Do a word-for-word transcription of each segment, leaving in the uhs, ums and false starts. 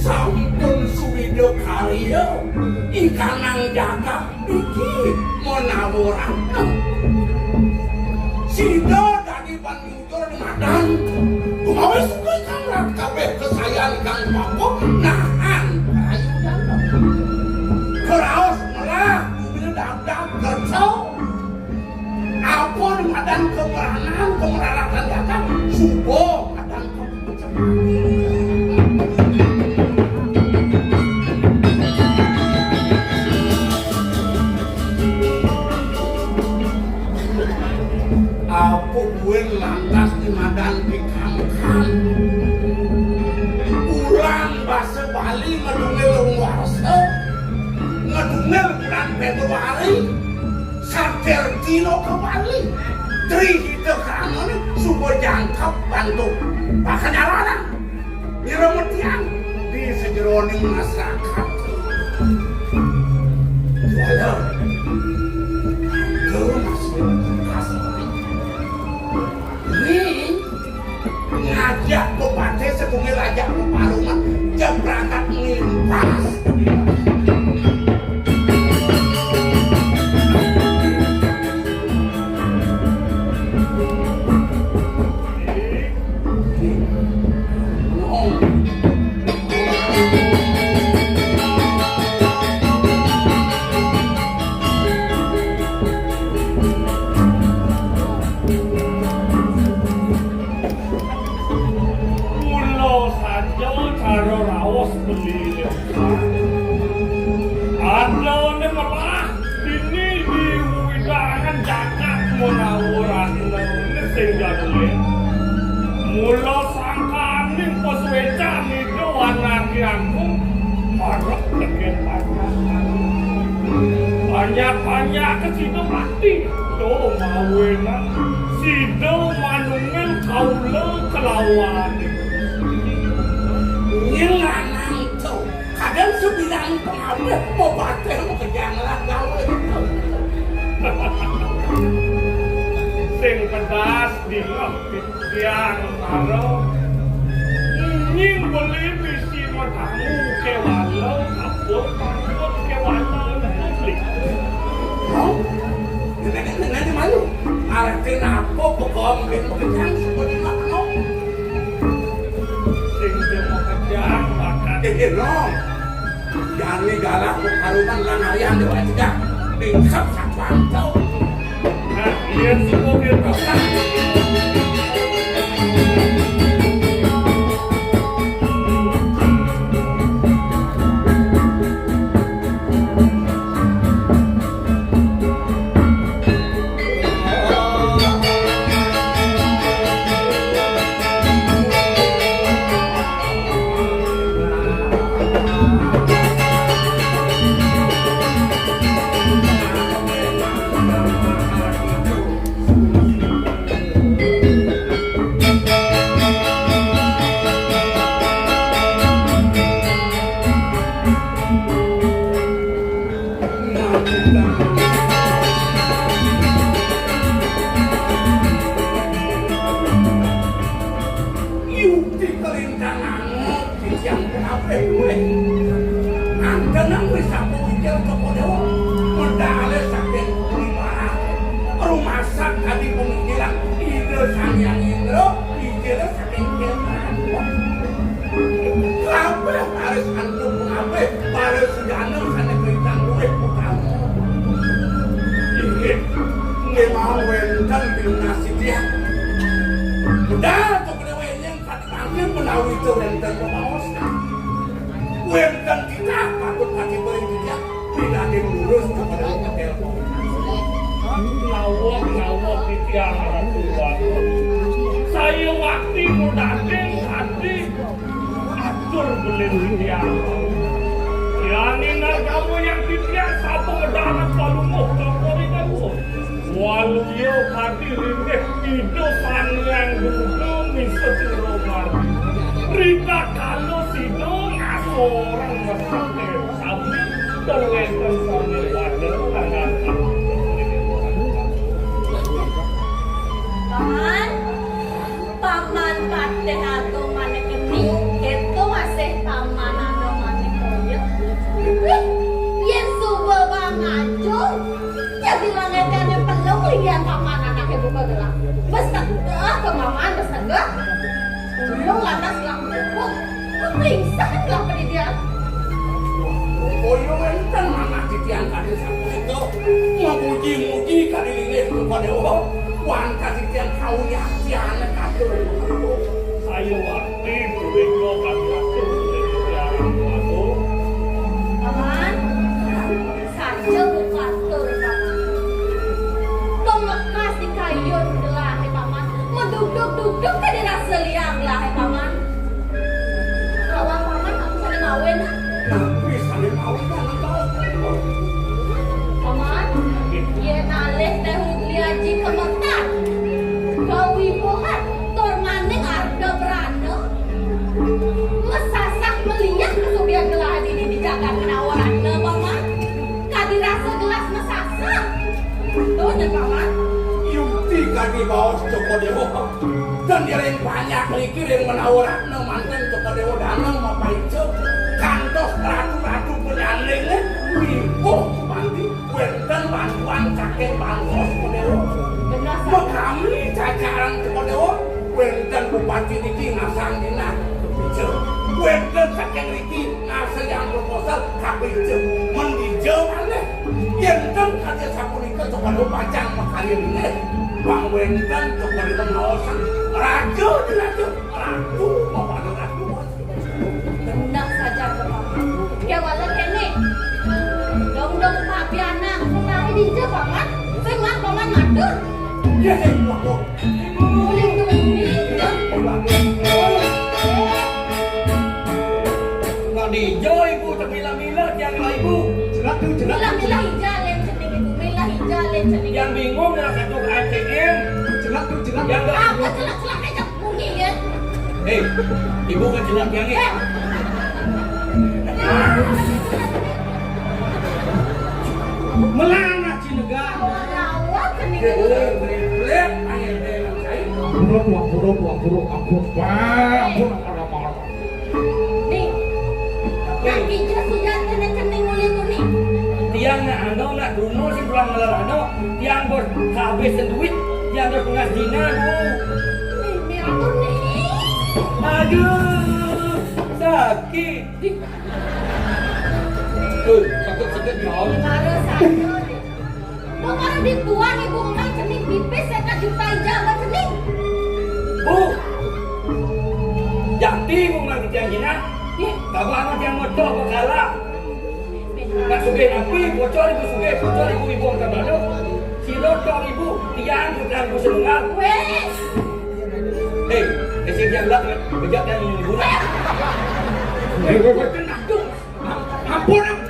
Sampun suwida karya ikanang jagat iki menawa ratna. Sida dadi panjujur madan. Gumawis kuwi kamrat kabeh kesayan kang papa nahan rayu jangkep. Keraos melah bumine dagdag kersa. Apa madan kemeranan, kemeralatan jagat? Suba madan kemeranan. Apa buin lantas dimadan dikangkang? Ulang basa Bali ngedungil warsa, ngedungil bulan Februari, satir dina kembali. Tri Hita Karmane suba jangkep bantu. Bakal nyalanan. Irama tiang di sejeroning masyarakat. Juara. Guru masih kasih. Ini ngajak bupati setunggal ajak beparungan jam berangkat ngelimpas. Mula saja cara raos beli. Adané melah dini di widangan jagat menawa ratna sing jadulé. Mula sangkaning pasuécan ida wanarni agung, marep tegén panjang. Banyak-banyak sida mati, to mawenan sida manunggal kaula kelawan. Ngilanang to. Kadang sebilang pengabeh, mau batil, mau kejang lah, gawe. Sing pedas dingeh tiang karo nying beli misi matamu kewala, apa takut kewala beli. Hah? Nenek, nenek malu. Arti napa pekong bin kejang seperti makno? Sing makejang bakat. Eh, eh, no. Jani galak karuman lan harian dewa cegah. Dingsep satuan tau. Nah, iya, suku dia. Yukti kalintang angot, titiang pun apik luwih. Antenang wis sampun mikir teko dewa, medale saking kulimaran. Rumasak kadi pemikiran Ida Sang Hyang Indra, pikire saking Kabeh harus antuk kabeh para sujana sane kaitan luwih utama. Inggih, nggih mawon wenten pinunasi tiyang. Budal to kedewe yen pati mangke menawi to wenten pemaos. Wenten titah patut kaki beri tiyang pinanggih lurus kepada hotel. Ya, ya, ningal kamu yang titiang sapa darat palungguh kapuri kamu. Waluya kadi ringgih Ida Sang Hyang Duta misa sira margi. Rikala sida ngasorang mesake sami, tur wénten sami pada tangan. Paman, Paman Patih Agung Manik Geni, kéto masih Paman Agung Manik Toya. Wih, yén suba bang ajung, jadi langétané pelung lian Paman anaké buka gelang. Wis tegeh ke Paman, wis tegeh. Ulung lantas gelang bubuk. Kok plingsah gelang pedidian? Kaya wénten manah titiang kadé sapunika. Mamuji-muji kadi linggih Sukadewa. Wantah titiang kawiaktian katur. Saya wakti punika kami atur ring Tiang Agung. Paman, saja bukatur, Paman. Pamlekas di kayun gelahé, Paman. Madugdug-dugdug kadi rasa liang gelahé, Paman. Lawan Paman, aku sané mawin. Napi sané mawin, Paman? Paman, yén alih Téh Hudli Aji kemetan, kawibuhan, tur maning arda brana, masasah meliak kasugihan gelah dini di jagat Menawa Ratna, Paman. Kadi rasa gelah masasah. Tuh, Paman. Yukti kadi baos Cokor Dewa. Dan ring panjak niki ring Menawa Ratna manten Cokor Dewa daneng mapaica kantos ratu-ratu penyandingé wibuh gumanti wénten bantuan saking bansos Cokor Dewa. Bener, Sat. Makami jajaran Cokor Dewa wénten bupati niki ngasang dinah ica. Wénten saking niki ngasayang proposal kapica. Men dija malih. Yén ten kadi sapunika Cokor Dewa pacang makarya linggih. Pang wénten Cokor Dewa ngaosang raja di raja, ratu mapada ratu. Genah saja, Paman. Kéwala kéné. Dong-dong papianak, utawi dija, Paman? Sing mat, Paman matur. Nggih, Ibu. Ulih tuni, ya. Nah, dija Ibu, temilah-milah tiang lah Ibu. Jelat tuh, jelat. Milah-milah ija lén cening Ibu, milah ija lén cening. Yang bingung lah satu A T M. Jelat tuh, jelat. Yang nggak apa jelat-jelat aja bunyi ya. Eh, Ibu kan jelat tiang, eh. Eh. Melana Cinega. Rawat cening. Buruk, buruk, buruk, buruk, ampun, Pak, ampun, ampun, ampun. Nih, kaki jas hujan kena cening mulih tuh nih. Tiang nak ano, nak duno sing pulang ngelar ano, tiang bos kehabisan duit, tiang bos pengas dina tuh. Nih, mirah tuh nih. Aduh, sakit. Tuh, sakit-sakit, Jon. Harus aja nih. Kok malah dituan ibu emang cening pipis seket juta ija abah cening. Bu, jati ibu emang titiang jinah. Ih. Kabah amat yang motor bakala. Nak sugih napi, bocor ibu sugih, bocor ibu ibu angkat balu. Sira tok ibu, tiang putrang ibu senunggal. Wéh. Hei, isi tiang gelap, bejat yang guna. Wéh, wéh, wéh. Kena tuh. Am-, ampun, am-,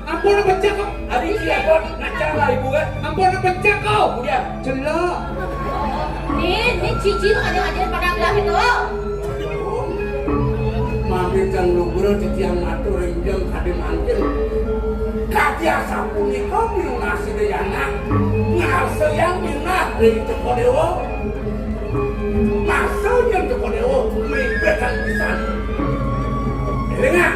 ampun, becek kok. Adi, iya, Bos. Ngacang lah ibu, kan? Ampun, becek kok. Kemudian. Celok. Nih, nih, cici lu ada-ada pada belah itu. Mami dan lugra titiang matur ring jeng kadi mangkin. Kadi asapunika pinunas Ida Yana. Ngarsa yang minah ring Cokor Dewa. Masa yang Cokor Dewa meribetan pisan. Elingan.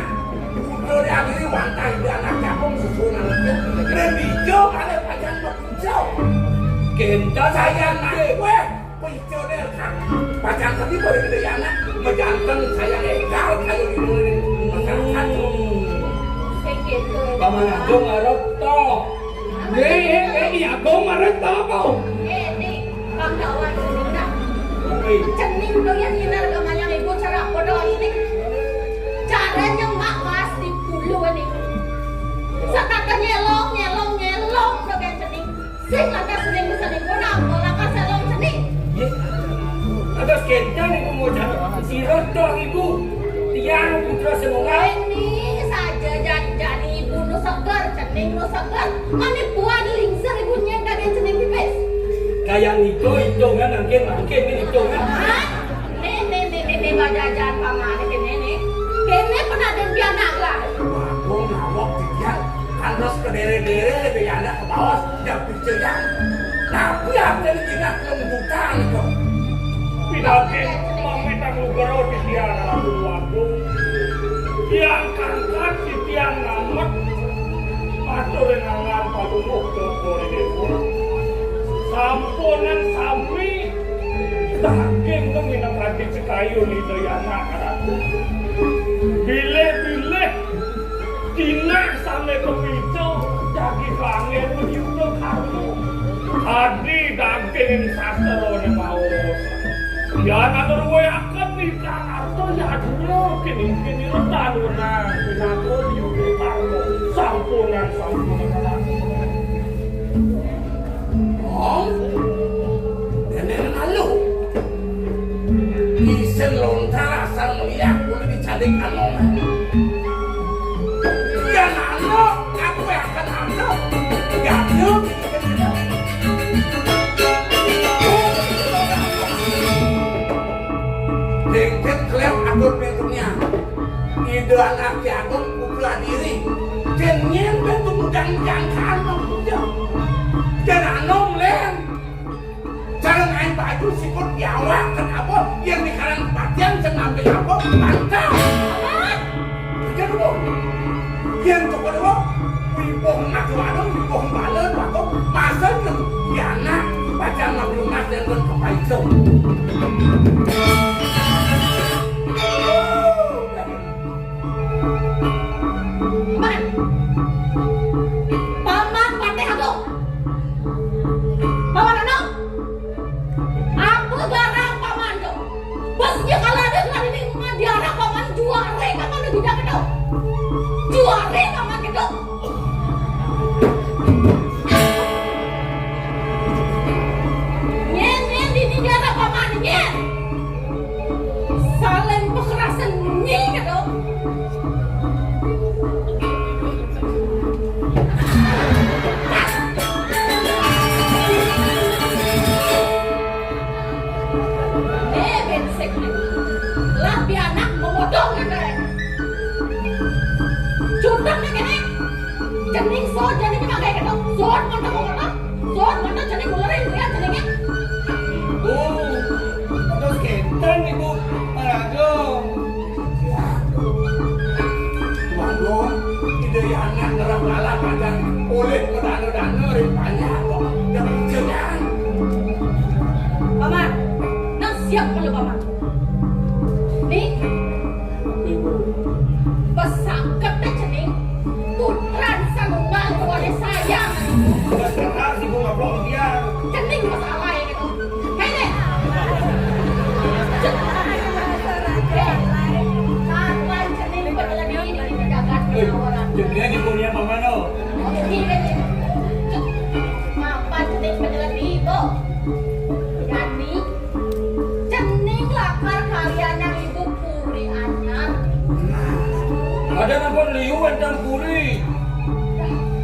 Putra Diagiri wantah Ida Anak Cakung sesuunan. Ring dija kalih pacang mapica. Kénten sayan naik wéh. Pica dé kan. Pacang ketiba ring Ida Anak. Majanten sayan égal kaya di masyarakat. Sing gitu. Paman Agung arep to. Eh, eh, eh, Iya Agung arep to kok. Eh, nih. Panggawan Sunda. Cening doyan nyinar gamayang ibu cara apa doang ini? Cara nyemak mas di puluh ini. Setata nyelong, nyelong, nyelong doyan cening. Sing lantas cening bisa dipun apa lantas selong cening. Ada skenta nih pemuja. Sirot dong ibu. Tiang putra senungai. Ning nu seger, mani buah di lingsir ibu nyén daging cening pipis. Kaya ngitung-itungan, angkin-angkin ngitungan. Hah? Nih, nih, nih, nih, nih, bajajan pamané kéné nih. Kéné pernah ada pianak lah. Waduh, nawak titiang. Kan terus kedere-dere, ada anak ke bawah, ya pikiran. Tapi apa yang ingat kelembutan itu? Pidaging mamitang nugraha titiang Ratu Agung. Tiang kangkat titiang namet. Matur rinangan palungguh Cokor Déwa. Sampunang sami daging nang minangka cekayu Ida Yana Ratu. Bilih-bilih Dina sané kapitu jagi bangé menyuda karma. Adi daging sastrané maos. Yan atur wayaken ingkang arta yadnya kini-kini retan wenang pinaka menyuda karma. Sampunang, sampunang. Om, dene malu. Isin lontar asal melihat kudu dicadik anom. Yan ano, aku akan ano. Gaduh. Dengket keliat atur bentuknya. Ida anak Ki Agung putra diri. Ken nyén bentuk mudang jangkaan punya. Ken anom lén. Cara main baju sikut diawak ken apa? Yang dikarang patian sing ngambil apa? Bangka. Aja dulu. Yang toko dulu. Wibuh ngadu-adu, wibuh bala, waktu masa yang dianak pacar ngambil emas dan berkepaiso. Man. Paman Patih Agung. Paman Anom. Apa garang paman to? Bes dia kalau ada ngadini diarah paman juare paman udah tidak kedo. Juare paman kedo. Nyén, nyén, dini diarah paman, nyén. Saling pekerasan nyén kedo. Eh, bensek. Lah pianak memotong kan, eh. Cundang nih, kene. Cening sot, jadi pakai ketok. Sot, mantap, mantap. Sot, mantap, cening ulerin, lihat ceningnya. Oh, terus kenten, Ibu. Aduh. Waduh, ide anak ngerem lalat aja oleh pedana-dana ring panjang kok. Jangan. Paman, nang siap kalau paman. Nih, pesangket deh cening. Putran sanunggal keluarga sayang. Keras ibu ngobrol dia. Cening masalah ini tuh. Hei, deh. Kapan cening berlebih di jagat orang? Jadinya di dunia paman lo. Oke, ini. Kapan cening berlebih, Bu? Jadi, cening lakar kalian yang ibu puri anyar. Ada napa liu wénten puri?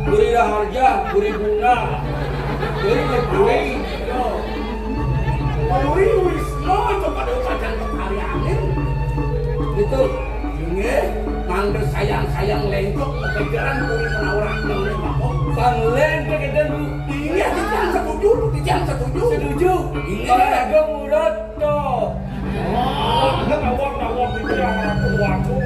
Puri Raharja, puri Bunga. Puri Puri. Puri Wisnu itu pada upacan kekaryanin. Itu. Inggih, mangda sayang-sayang lentuk kekejaran puri menawrak nang lén bakok. Pang lén kekejaran, Bu. Inggih, titiang setuju, titiang setuju. Setuju. Inggih. Para Agung Murad. Tuh. Wah, nawak, nawak, titiang Ratu Agung.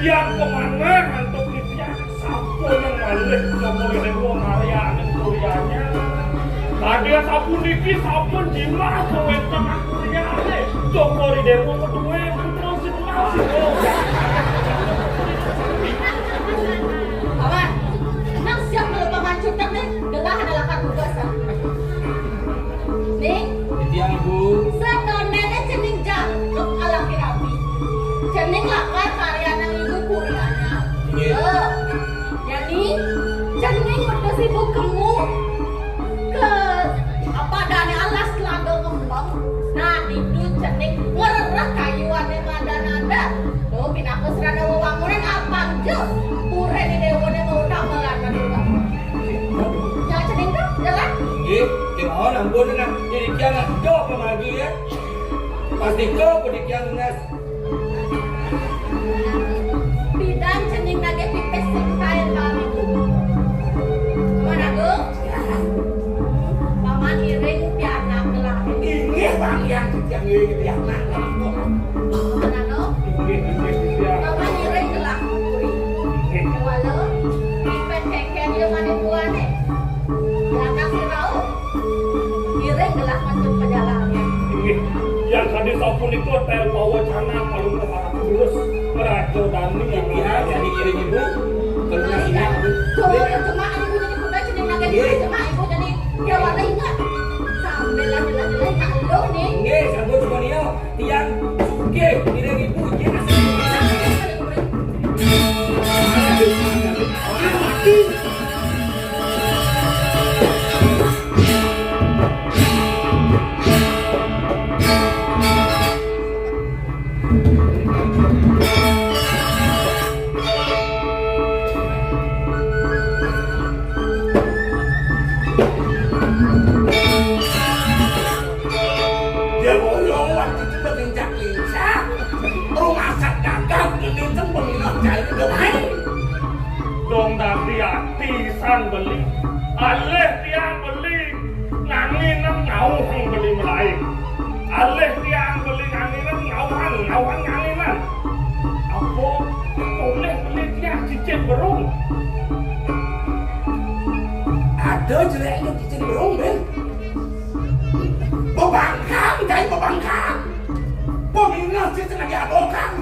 Yang kemana antuk titiang sampun malih Cokor Déwa ngaryanin kuryanya. Tadi sampun niki sampun jimat kawéntenan kuryane. Cokor Déwa keduwe putra sing emas. Awan, nang siap kalau paman cutek nih, gelah ada lakar tugas, ah. Ning, titiang, Ibu. Sadonene cening jangkep alaki rabi. Cening lakar karyaning ibu puri anyar. Inggih. Tuh. Jani, cening wedhus ibu kemu ke apa dane alas Telaga Kembang. Nah, ditu cening ngrereh kayuane madan-adan. Tuh, pinaka srana wewangunan apang je. Purene dewane mautang Ampun, nak, jadi kian nak do pemagi ya. Pasti ko pun kian lunas. Pidan cening nagih pipis sing kain bang ibu. Paman Agung, Paman iring pianak gelah. Inggih, Bang, yang titiang iring pianak. Paman Agung, inggih, inggih, titiang. Paman iring gelah. Inggih. Walo, ipet keken yo mane buane. Pianak si rauh. Iring gelah mantun pajalan. Inggih, yang kadi sapunika tel pawacana palungguh para terus Raja Dani yang ya, jadi iring ibu. Terus ya, ibu. Tuh, cuma ibu jadi kuda, jadi naga, iya, cuma ibu jadi ya, wala ingat. Sambil lah, jelas-jelas ingat lu nih. Inggih, sampun semuanya. Tiang sugih, iring ibu, inggih. Aduh, aduh, aduh. Dia boyong waktu itu berlincah-lincah. Rumah sak dagang ini tuh pemilah cari udah main. Dong dadi ati san beli. Alih tiang beli nganginang ngauhang beli melain. Alih tiang beli nganginang ngauhang, ngauhang nganginang. Apa boleh beli tiang cicing berung? Ada jeleknya cicing berung, Ben. Bebangkang, cai bebangkang. Peminah cicing lagi abokang.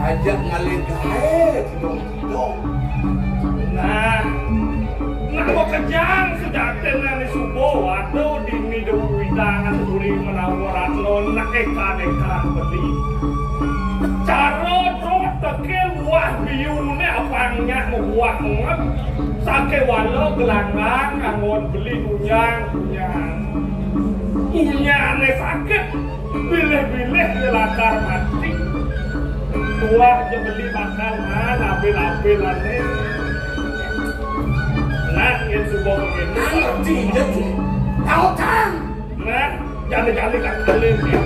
Ajak ngalih gaé, kidong-kidong. Nah, nak makejang sujatiné ané suba, waduh, dini dewe widangan uri menawa ratna, nak ékan-ékan beli. Cara dot tekil buah biuné apang nyak mabuah menget, sakéwala gelanggang anggon beli unyang-unyang. Unyané sakit, bilih-bilih ya lakar mati. Tuah ja beli bakal man abil-abilané. Nah, yén suba kéné. Ngerti, ngerti. Tahu kan? Nah, jani-jani kan kalian ya.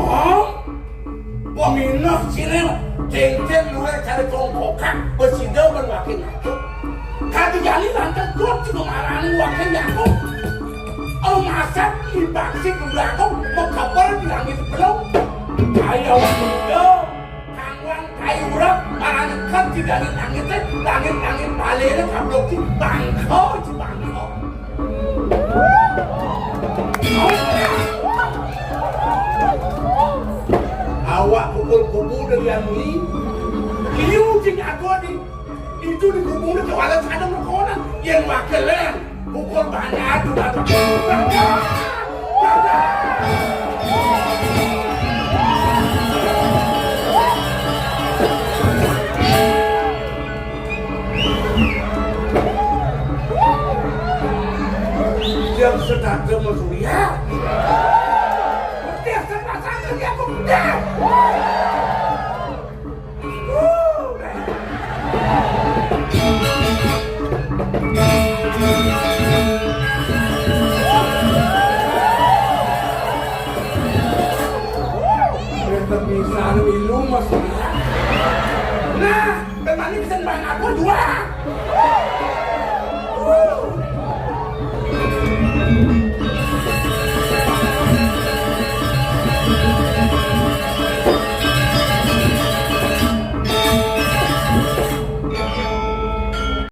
Oh, peminah sini, cincin luwih cari tongkokan, besida ben wakil ngatur. Kadi jani lantas dot sing marani wakil ngatur. Oh, masak ibaksi kembangkong, mekabar di langit belum. Ayo, wakil ngatur. Kangwang kayu urap, marang neked di langit-langité, langit-langit balene kablok di bangko, di bangko. Awak pukul kubu dengan muni, liu sing jago di, itu di kubu di kewala sadang rekonan, yang wakil Pukul banyak, aduh, aduh. Jam setengah Mas Surya. Udah, sepasang kerja aku udah. Bisa milu, Mas. Nah, dan tadi bisa main apa dua?